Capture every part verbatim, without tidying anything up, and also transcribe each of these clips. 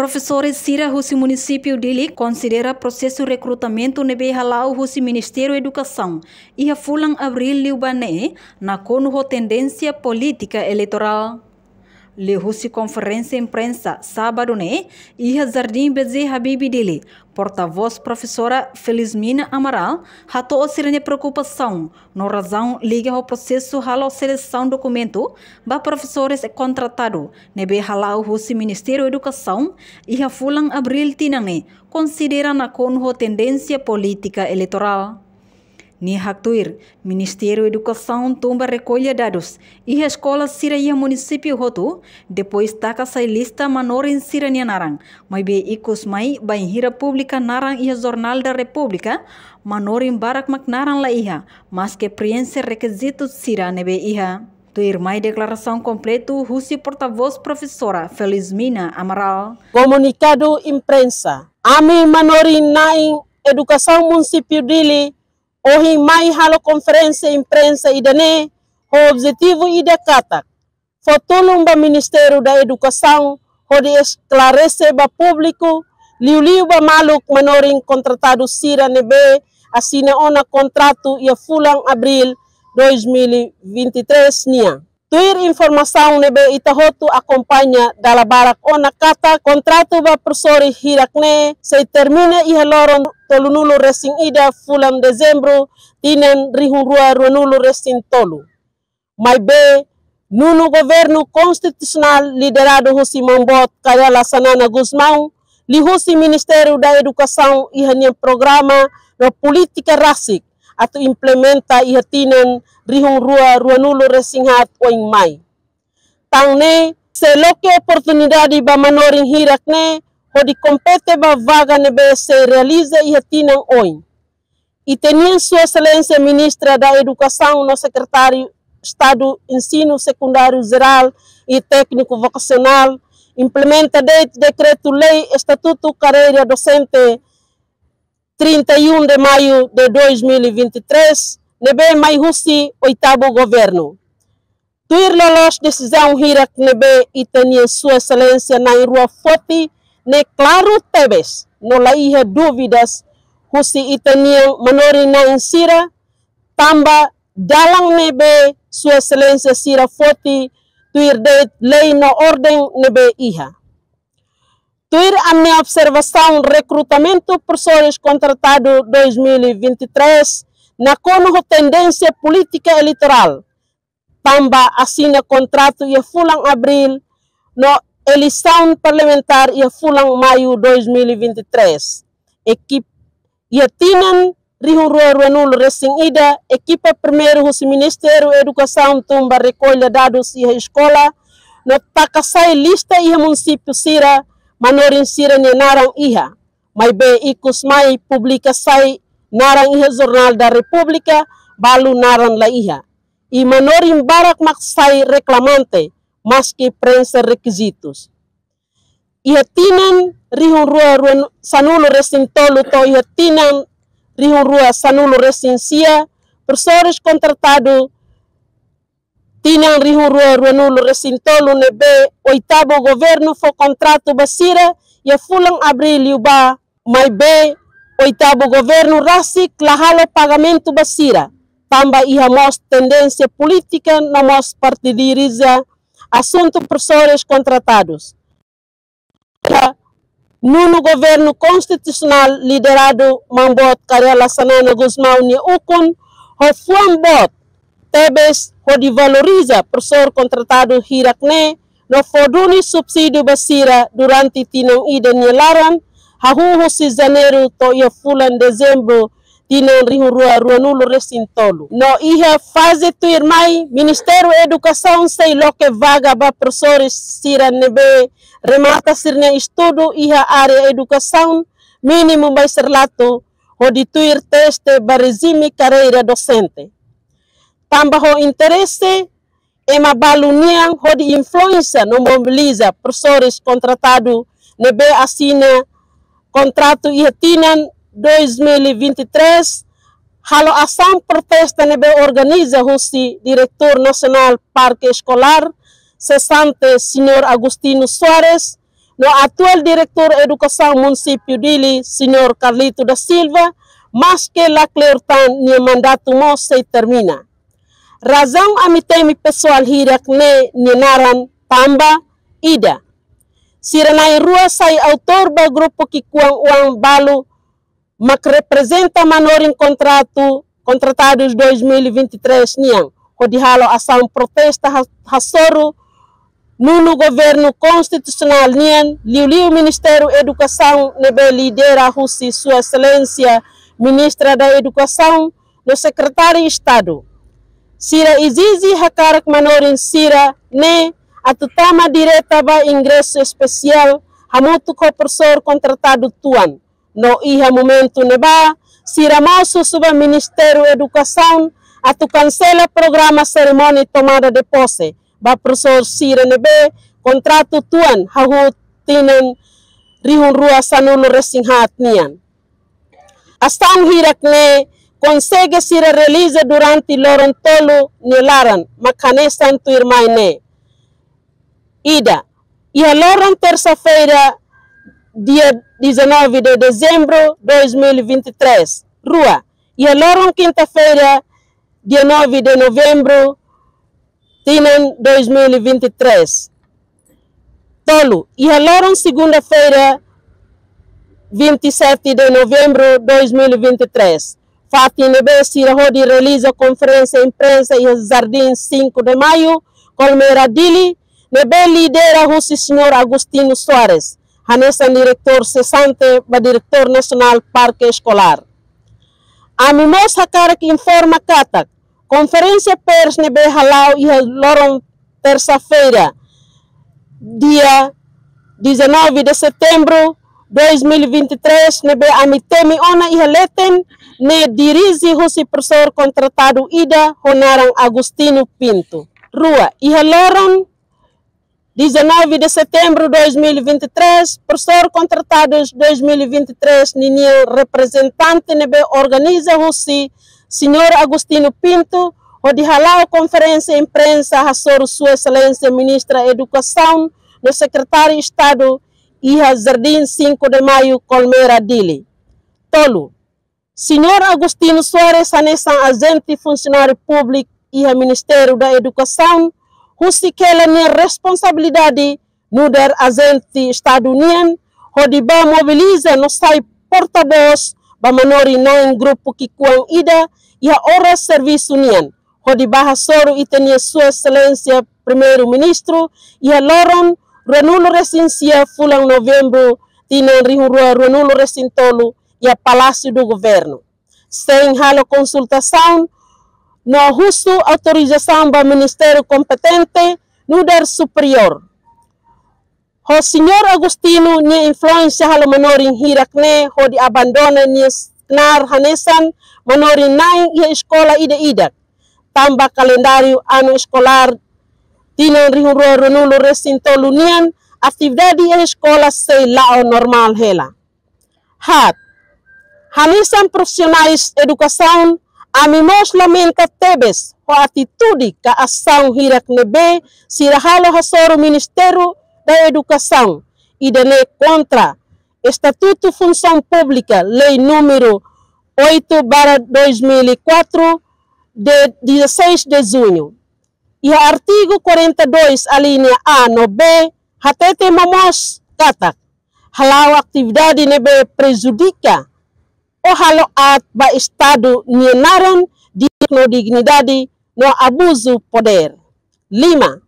Profesores sira husi munisípiu Dili konsidera prosesu rekrutamentu ne'ebé hala'o husi Ministériu Edukasaun iha fulan Abríl liubá ne'e nakonu ho tendénsia polítika eleitorál. Liuhusi konferénsia imprensa sábadu ne'e iha Jardim B J Habibie Dili, portavós profesora Felizmina Amaral hato'o sira-nia preokupasaun no razaun liga ho prosesu halo selesaun dokumentu ba profesores kontratadu ne'ebé hala'o husi Ministériu Edukasaun iha fulan Abríl tinan ne'e, konsidera nakonu ho tendénsia polítika eleitorál. Nia haktuir, Ministériu Edukasaun tun ba rekolla dadus iha eskola sira iha munisípiu hotu, depois taka sai lista manorin sira-nia naran, maibé ikus mai bainhira publika naran iha Jornál da Repúblika, manorin barak mak naran la iha, maske preenxe rekizitu sira ne'ebé iha. Tuirmai deklarasaun kompletu husi portavós profesora Felizmina Amaral. Komunikadu imprensa. Ami manorin-na'in edukasaun munisípiu Dili ohin mai halo konferénsia imprensa ida-ne'e ho objetivu ida katak fó tulun ba Ministériu da Edukasaun hodi esklarese ba públiku, liuliu ba maluk manorin kontratadu sira ne'ebé asina ona kontratu iha fulan Abríl dois mil e vinte e três nian. Tuir informasaun ne'ebé ita hotu akompaña dala barak ona katak kontratu ba profesór hirak-ne'e sei termina iha loron tolunulu resin ida fulan Dezembru tinan rihun rua ruanulu resin tolu. Maibé, nonu governu konstitusionál lideradu husi Maun Boot Kay Rala Xanana Gusmão, liuhusi Ministériu da Edukasaun iha nian programa no polítika rasik atu implementa iha tinan rihun rua ruanulu resin haat oin mai. Tan ne'e, sei loke oportunidade ba manorin hirak-ne'e hodi kompete ba vaga ne'ebé sei realiza iha tinan oin. Ita-nian Sua Exelénsia Ministra da Edukasaun no Sekretáriu Estadu Ensinu Sekundáriu Jerál e Tékniku Vokasionál implementa de'it Dekretu-Lei Estatutu Karreira Dosente trinta e um de maio de dois mil e vinte e três, ne'ebé mai husi oitavu governu. Tuir loloos desizaun hirak ne'ebé ita-nia Sua Exelénsia na'in-rua foti ne'e klaru tebes no la iha dúvidas husi ita-nia manorin-na'in sira, tanba dalan ne'ebé Sua Exelénsia sira foti tuir de'it lei no orden ne'ebé iha. Tuir ami-nia observasaun, rekrutamentu profesores kontratadu dois mil e vinte e três nakonu ho tendénsia polítika eleitorál, tanba asina kontratu iha fulan Abríl no eleisaun parlamentár iha fulan Maiu dois mil e vinte e três. Ekip-, iha tinan rihun rua ruanulu resin ida, ekipa primeiru husi Ministériu Edukasaun tun ba rekolla dadus iha eskola no taka sai lista iha munisípiu sira manorin sira-nia naran iha. Maibé ikus mai publika sai naran iha Jornál da Repúblika, balu naran la iha. I manorin barak mak sai reklamante, maski preenxe rekizitus. Iha tinan rihun rua rua sanulu resin tolu to'o iha tinan rihun rua sanulu resin sia, profesores kontratadu tinan rihun rua ruanulu resin tolu ne'ebé oitavu governu fó kontratu ba sira iha fulan Abríl liubá, maibé oitavu governu rasik la halo pagamentu ba sira, tanba iha mós tendénsia polítika no mós partidariza asuntu profesores kontratadus. Nonu governu konstitusionál lideradu Maun Boot Kay Rala Xanana Gusmão nia ukun, ho fuan boot tebes hodi valoriza profesór kontratadu hirak-ne'e, no fó duni subsídiu ba sira durante tinan ida nia laran, hahú husi Janeiru to'o iha fulan Dezembru tinan rihun rua ruanulu resin tolu. No iha faze tuirmai, Ministériu Edukasaun sei loke vaga ba profesores sira ne'ebé remata sira-nia estudu iha área edukasaun mínimu bacharelatu, hodi tuir teste ba rejime karreira dosente. Tanba ho interese ema balu nian hodi influénsia no mobiliza profesores kontratadu ne'ebé asina kontratu iha tinan dois mil e vinte e três, halo asaun protesta ne'ebé organiza husi Diretór Nasionál Parke Eskolár, sesante Señór Agostinho Soares, no atuál Diretór Edukasaun Munisípiu Dili, Señór Carlito da Silva, maske la kleur tan nia mandatu mós sei termina. Razaun ami temi pesoál hirak-ne'e nia naran tanba ida, sira na'in-rua sai autór ba grupu ki'ikoan oan balu mak reprezenta manorin kontratu, kontratadus dois mil e vinte e três nian, hodi halo asaun protesta ha-, hasoru nonu governu konstitusionál nian, liuliu Ministériu Edukasaun ne'ebé lidera husi Sua Exelénsia Ministra da Edukasaun no Sekretáriu Estadu. Sira ezije hakarak manorin sira-ne'e atu tama direta ba ingresu espesiál hamutuk ho profesór kontratadu tuan. No iha momentu ne'ebá, sira mós husu ba Ministériu Edukasaun atu kansela programa serimónia tomada de pose ba profesór sira ne'ebé kontratu tuan hahú tinan rihun rua sanulu-resin-haat nian. Asaun hirak-ne'e konsege sira realiza durante loron tolu nia laran, mak hanesan tuirmai ne'e. Ida, iha loron tersa-feira, dia dezanove de dezembro dois mil e vinte e três. Rua, iha loron kinta-feira, dia nove de novembro, tinan dois mil e vinte e três. Tolu, iha loron segunda-feira, vinte e sete de novembro dois mil e vinte e três. Fatin ne'ebé sira hodi realiza konferénsia imprensa iha Jardín Cinco de Maio, Colmera Dili, ne'ebé lidera husi Señór Agostinho Soares, hanesan diretór sesante ba Diretór Nasionál Parke Eskolár. Ami mós hakarak informa katak, konferénsia pers ne'ebé hala'o iha loron tersa-feira, dia dezanove de setembro dois mil e vinte e três, ne'ebé ami temi ona iha leten, ne'e dirije husi profesór kontratadu ida ho naran Agostinho Pinto. Rua, iha loron dezanove de setembro dois mil e vinte e três, profesór kontratadu dois mil e vinte e três ninia reprezentante ne'ebé organiza husi Señór Agostinho Pinto, hodi hala'o konferénsia imprensa hasoru Sua Exelénsia Ministra Edukasaun no Sekretáriu Estadu iha Jardín Cinco de Maio, Colmera Dili. Tolu, Señór Agostinho Soares hanesan ajente funsionáriu públiku iha Ministériu da Edukasaun, husik hela nia responsabilidade nu'udar ajente Estadu nian, hodi bá mobiliza no sai portavós ba manorin-na'in grupu ki'ikoan ida iha oras servisu nian, hodi bá hasoru ita-nia Sua Exelénsia Primeiru-Ministru iha loron ruanulu-resin-sia fulan Novembru tinan rihun rua ruanulu-resin-tolu iha Palácio do Governo, sein halo konsultasaun no husu autorizasaun ba ministériu kompetente nu'udar superiór. Ho Señór Agostinho nia influénsia halo manorin hirak-ne'e hodi abandona nia knaar hanesan manorin-na'in iha eskola ida-idak. Tanba kalendáriu anu eskolár tinan rihun rua ruanulu-resin-tolu nian, atividade iha eskola sei la'o normál hela. Haat, hanesan profisionais edukasaun, ami mós lamenta tebes ho atitude ka asaun hirak ne'ebé sira halo hasoru Ministériu da Edukasaun, ida-ne'e kontra Estatutu Funsaun Públika, Lei númeru oito barra dois mil e quatro, de dezasseis de junho. Iha artigu quarenta e dois, alínea A no B, hatete momoos katak hala'o atividade ne'ebé prejudika ou halo aat ba Estadu nia naran, diretu no dignidade, no abuzu podér. Lima,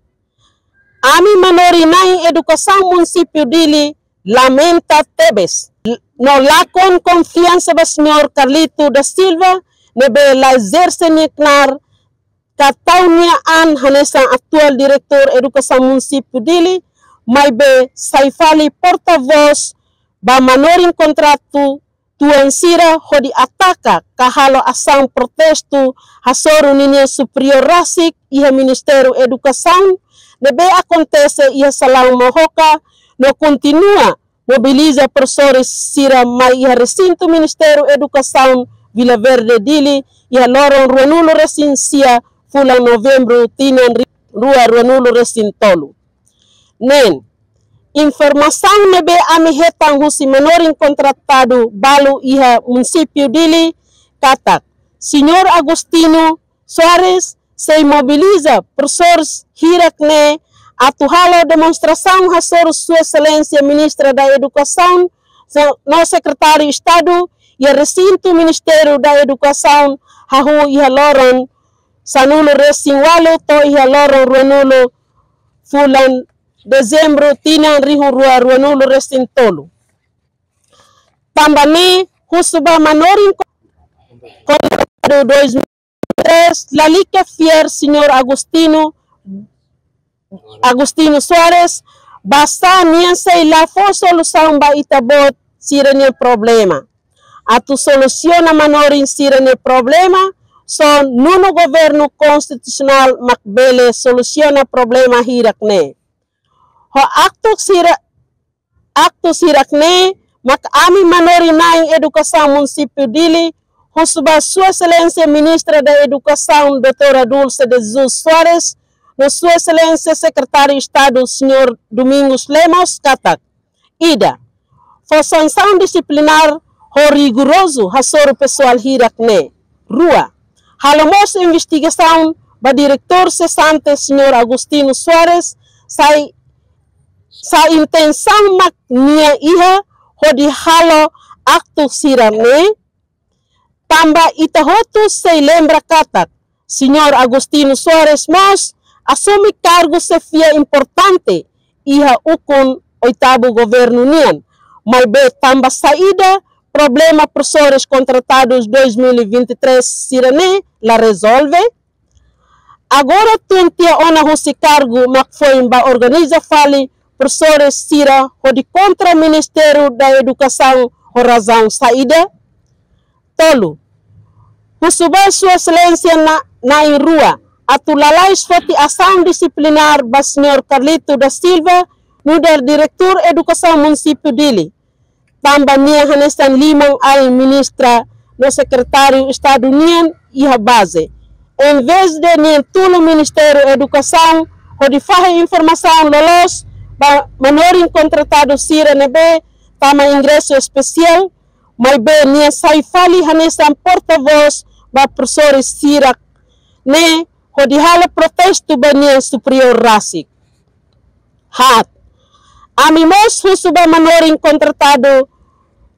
ami manorin-na'in edukasaun Munisípiu Dili lamenta tebes no lakon konfiansa ba Señór Carlito da Silva, ne'ebé la ezerse nia knaar ka tau nia an hanesan atuál Diretór Edukasaun Munisípiu Dili, maibé sai fali portavós ba manorin kontratu tuan sira hodi ataka ka halo asaun protestu hasoru ninia superiór rasik iha Ministériu Edukasaun, ne'ebé akontese iha Salaun Mohoka, no kontinua mobiliza profesór sira mai iha resintu Ministériu Edukasaun Vila Verde Dili iha loron ruanulu-resin-sia fulan Novembru tinan ri-, rua ruanulu-resin-tolu. Neen, Informasaun ne'ebé ami hetan husi manorin kontratadu balu iha munisípiu Dili katak Señór Agostinho Soares sei mobiliza profesór hirak-ne'e atu halo demonstrasaun hasoru Sua Exelénsia Ministra da Edukasaun no Sekretáriu Estadu iha resintu Ministériu da Edukasaun hahú iha loron sanulu-resin-ualu to'o iha loron ruanulu fulan Dezembru tinan rihun rua ruanulu-resin-tolu. Tanba ne'e husu ba manorin kontratadu dois mil e três, lalika fiar Señór Agostinho, Agostinho Soares, basta nia sei la fó solusaun ba ita-boot sira-nia problema. Atu solusiona manorin sira-nia problema, só nonu governu konstitusionál mak bele solusiona problema hirak-ne'e. Ho aktu sira, aktu hirak-ne'e mak ami manorin-na'in edukasaun munisípiu Dili husu ba Sua Exelénsia Ministra da Edukasaun doutora Dulce de Jesus Soares no Sua Exelénsia Sekretáriu Estadu Señór Domingos Lemos katak: ida, fó sansaun disiplinár ho rigorozu hasoru pesoál hirak-ne'e. Rua, halo mós investigasaun ba diretór sesante Señór Agostinho Soares, sai, sai intensaun mak nia iha hodi halo aktu sira-ne'e. Tanba ita hotu sei lembra katak Señór Agostinho Soares mós asume kargu xefia importante iha ukun oitavu governu nian. Maibé tanba saida problema profesores contratados dois mil e vinte e três sira-ne'e la rezolve? Agora tun tiha ona husi kargu mak foin ba organiza fali profesores sira hodi kontra Ministériu da Edukasaun ho razaun saida? Tolu, husu ba Sua Exelénsia na, na'in-rua atu lalais foti asaun disiplinár ba Señór Carlito da Silva, nu'udar Diretór Edukasaun Munisípiu Dili. Tanba nia hanesan liman-ain ministra no sekretáriu Estadu nian iha baze. Em vez de nia tulun Ministériu Edukasaun hodi fahe informasaun loloos ba manorin kontratadu sira ne'ebé tama ingresu espesiál, maibé nia sai fali hanesan portavós ba profesores hirak-ne'e hodi halo protestu ba nia superiór rasik. Haat, ami mós husu ba manorin kontratadu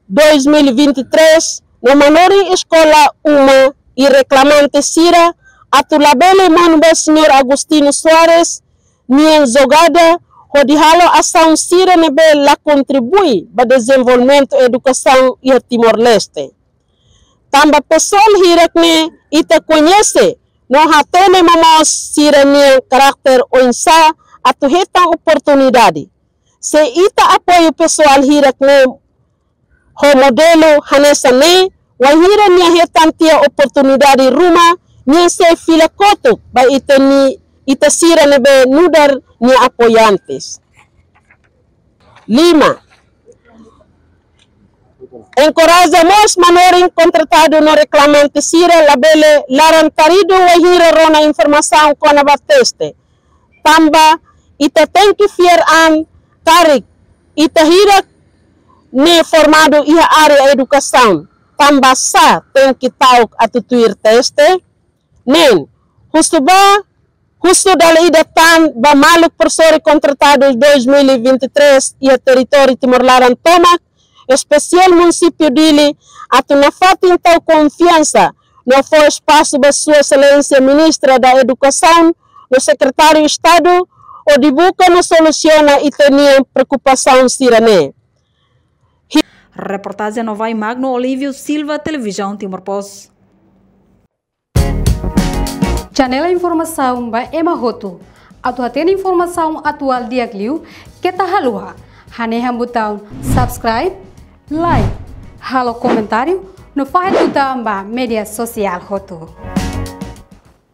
dois mil e vinte e três no manorin eskola uma i reklamante sira atu labele monu ba Señór Agostinho Soares nian jogada hodi halo asaun sira ne'ebé la kontribui ba dezenvolvimentu edukasaun iha Timor-Leste. Tanba pesoál hirak-ne'e ita koñese no hatene momoos sira-nia karakter oinsá atu hetan oportunidade. Se ita apoiu pesoál hirak-ne'e ho modelu hanesan ne'e, wainhira nia hetan tiha oportunidade ruma, nia sei fila kotuk ba ita ni, ita sira ne'ebé nu'udar nia apoiantes. Lima, enkoraja mós manorin kontratadu no reklamante sira labele laran-taridu wainhira rona informasaun kona-ba teste. Tanba ita tenke fiar an karik ita hirak-ne'e formadu iha área edukasaun. Tanba sá tenke ta'uk atu tuir teste? Neen, husu ba, husu dala ida tan ba maluk profesór kontratadu dois mil e vinte e três iha territóriu Timor laran tomak, espesiál munisípiu Dili, atu nafatin tau konfiansa no fó espasu ba Sua Exelénsia Ministra da Edukasaun no Sekretáriu Estadu hodi buka no solusiona ita-nia preokupasaun sira-ne'e. Reportajen Novai Magno Olívio Silva, Televizaun Timor Post. Janela informasaun ba ema hotu. Atu hatene informasaun atuál di'ak liu, keta haluha hanehan butaun subscribe, like, halo komentáriu no fahe tutan ba média sosiál hotu.